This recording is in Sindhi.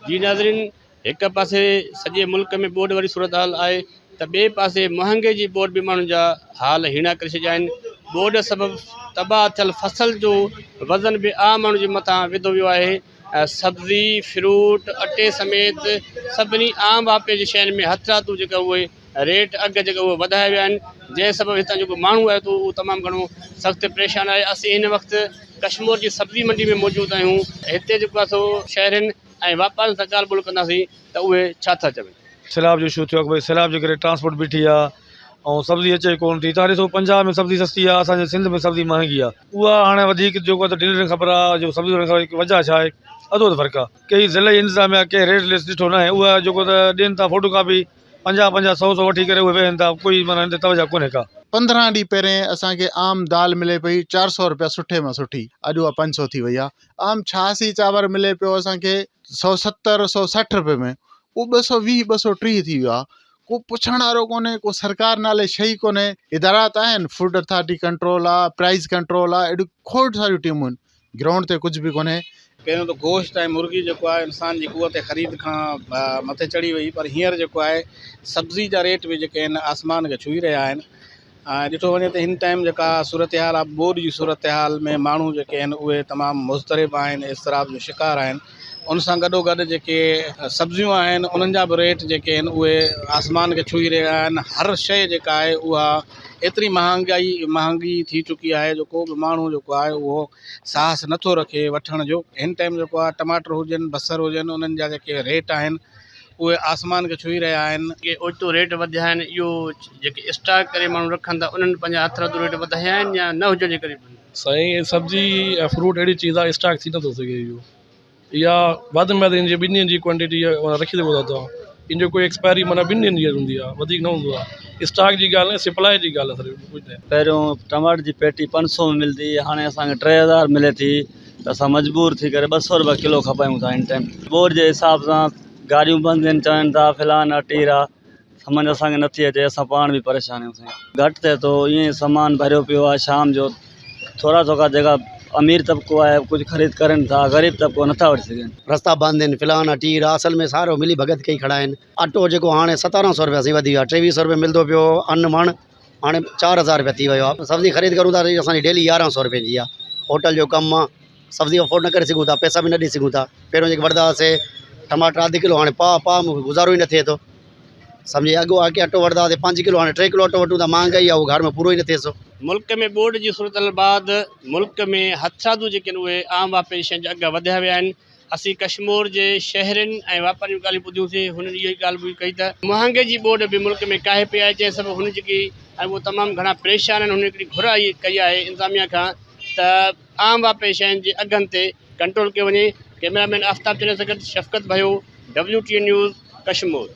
جي ناظرين هڪ پاسي سڄي ملڪ ۾ ٻوڏ واري صورتحال آهي ته ٻئي پاسي مهانگي جي ٻوڏ به ماڻهن جا حال هيڻا ڪري ڇڏيا آهن ٻوڏ سبب تباهه ٿيل فصل جو وزن به عام ماڻهو جي مٿان وڌو ويو آهي سبزي فروٽ اٽي سميت سڀني عام واهپي جي شين ۾ هٿرادو جيڪا اهي ريٽ اگهه جيڪا اهي وڌايا ويا آهن جنهن سبب هتان جيڪو ماڻهو آهي اهو تمام گهڻو سخت پريشان آهي اسين هن وقت ڪشمور جي سبزي منڊي ۾ موجود آهيون هتي جيڪو آهي سو شهرين ۽ واپارين سان ڳالهه ٻولهه ڪنداسين ته اهي ڇا ٿا چون. سيلاب جو اشو ٿيو آهي ڀئي سيلاب جي ڪري ٽرانسپورٽ بيٺي آهي ۽ سبزي اچي ڪون ٿي تان ڏسو پنجاب ۾ سبزي سستي آهي اسان جي سنڌ ۾ سبزي مهانگي آهي اها هاڻي وڌيڪ جيڪو آهي ته ڊيلرن کي خبر آهي جو سبزي وارن کي خبر آهي وجهه ڇا آهي اڌو اڌ فرق آهي ڪي ضلعي انتظاميا ڪنهن ريٽ لسٽ ڏٺو ناهي اها جيڪو ته ڏين ٿا فوٽو ڪاپي پنجاهه پنجاهه سئو سئو وٺي ڪري اهي ويهن ٿا ڪوئي معنيٰ هن تي توجه ڪونهي ڪا. 15 ڏينهن پهرين اسان کي عام دال ملي پئي 400 روپيا سٺي مان سٺي اڄ اها 500 ٿي وئي آهي عام 86 چانور ملي پيو اسان کي 170 160 روپئي ۾ اهو 220 230 ٿي ويو آهي ڪو پڇڻ وارو ڪونهي ڪو سرڪار نالي شيء ڪونهي ادارا ته آهن فوڊ اٿارٽي ڪنٽرول آهي پرائز ڪنٽرول آهي اهڙيون کوڙ ساريون ٽيمون آهن گرائونڊ تي ڪجهه به ڪونهي. پهريون ته گوشت ۽ مرغي جيڪو آهي انسان جي قوت خريد کان مٿي چڙهي وئي پر هينئر جيڪو آهي سبزي جا ريٽ به جيڪي آهن آسمان کي ڇهي رهيا آهن ۽ ڏٺو وڃي ته هن ٽائيم جيڪا صورتحال آهي ٻوڏ جي صورتحال ۾ ماڻهو جيڪي آهن اهي تمام مضطرب آهن اضطراب جو شڪار آهن ان سان گڏو گڏ جيڪي سبزيون آهن انهن جا به ريٽ جيڪي آهن اهي آسمان کي ڇهي رهيا آهن هر شيء جيڪا آهي اها ايتري مهانگائي مهانگي ٿي چڪي آهي جو ڪو به ماڻهو جيڪو آهي اهو ساهس نٿو رکي وٺڻ جو هن ٽائيم جيڪو آهي ٽماٽر هجن بصر هجن انهن جا جيڪي ريٽ آهن اهي آسمان کي ڇهي رهيا آهن. جيڪي اوچتو ريٽ وڌيا آهن اهو جيڪي اسٽاڪ ڪري ماڻهو رکن ٿا انهن پنهنجا هٿرادو ريٽ وڌايا آهن يا نه هجڻ جي ڪري. سائين سبزي ۽ فروٽ اهڙي چيز آهي اسٽاڪ ٿي نٿو سگهي اهو اها وڌ ۾ وڌ ان جي ٻن ڏينهن جي ڪوانٽٽي رکي سگهو ٿا توهان ان جو ڪوئي ايڪسپائري معنيٰ ٻن ڏينهن جي هوندي آهي وڌيڪ نه هوندو آهي اسٽاڪ جي ڳالهه نه سپلاء جي ڳالهه آهي ٻيو ڪجهه نه. پهريون ٽماٽر جي پيٽي 500 ۾ ملندي هئي هاڻي اسان کي 3000 ملي ٿي ته اسان مجبور ٿي ڪري 200 روپيا ڪلو کپايون ٿا هن ٽائيم ٻوڏ جي حساب سان گاڏيون بند آهن چون ٿا فلان آ ٽير آ سمجهه اسان کي نٿي اچي اسان پاڻ به پريشان آهيون سائين گهٽ ٿئي ٿو ائين سامان ڀريو پيو آهي شام جو ٿورا ٿورا جيڪا امير طبقو آهي ڪجهه خريد ڪرن ٿا غريب طبقو نٿا وٺي سگهن. رستا بند آهن فلان آ ٽير آ اصل ۾ سارو ملي ڀڳت ڪئي کڙا آهن اٽو جيڪو هاڻي ستارهن سو روپيا سائين وڌي ويو آهي ٽيويهه سو روپيا ملندو پيو هو ان مڻ هاڻي 4000 روپيا ٿي ويو آهي سبزي خريد ڪرون ٿا اسان جي ڊيلي 1100 روپين جي آهي هوٽل جو ڪم آ سبزي افورڊ نه ڪري سگهون ٿا پئسا به نه ڏئي سگهون ٿا پهريون جيڪي وٺندا هئاسي ٽماٽا اڌ ڪلو هاڻي پاء پاء مون کي گذارو ئي نه ٿئي ٿو سمجهي اڳ آ اٽو وٺندا هئاسي پنج ڪلو هاڻي ٽي ڪلو اٽو وٺون ٿا مهانگائي آهي اهو گهر ۾ پورو ئي نه ٿئي ٿو. ملڪ ۾ ٻوڏ جي صورتحال بعد ملڪ ۾ هٿرادو جيڪي آهن اهي عام واهپي جي شين جا اگهه وڌيا ويا آهن اسين ڪشمور جي شهرين ۽ واپارين جون ڳالهيون ٻڌيون سين هنن اها ئي ڳالهه به ڪئي ته مهانگي جي ٻوڏ به ملڪ ۾ ڪاهي پئي آهي جنهن سبب هن جيڪي ۽ اهي تمام گهڻا پريشان آهن هنن هڪڙي گهر آئي ڪئي آهي انتظاميا کان ته عام واهپي شين جي اگهن تي ڪنٽرول ڪيو وڃي ڪئميرا مين آفتاب چنيي سان گڏ Shafqat Bhayo W T N news Kashmore.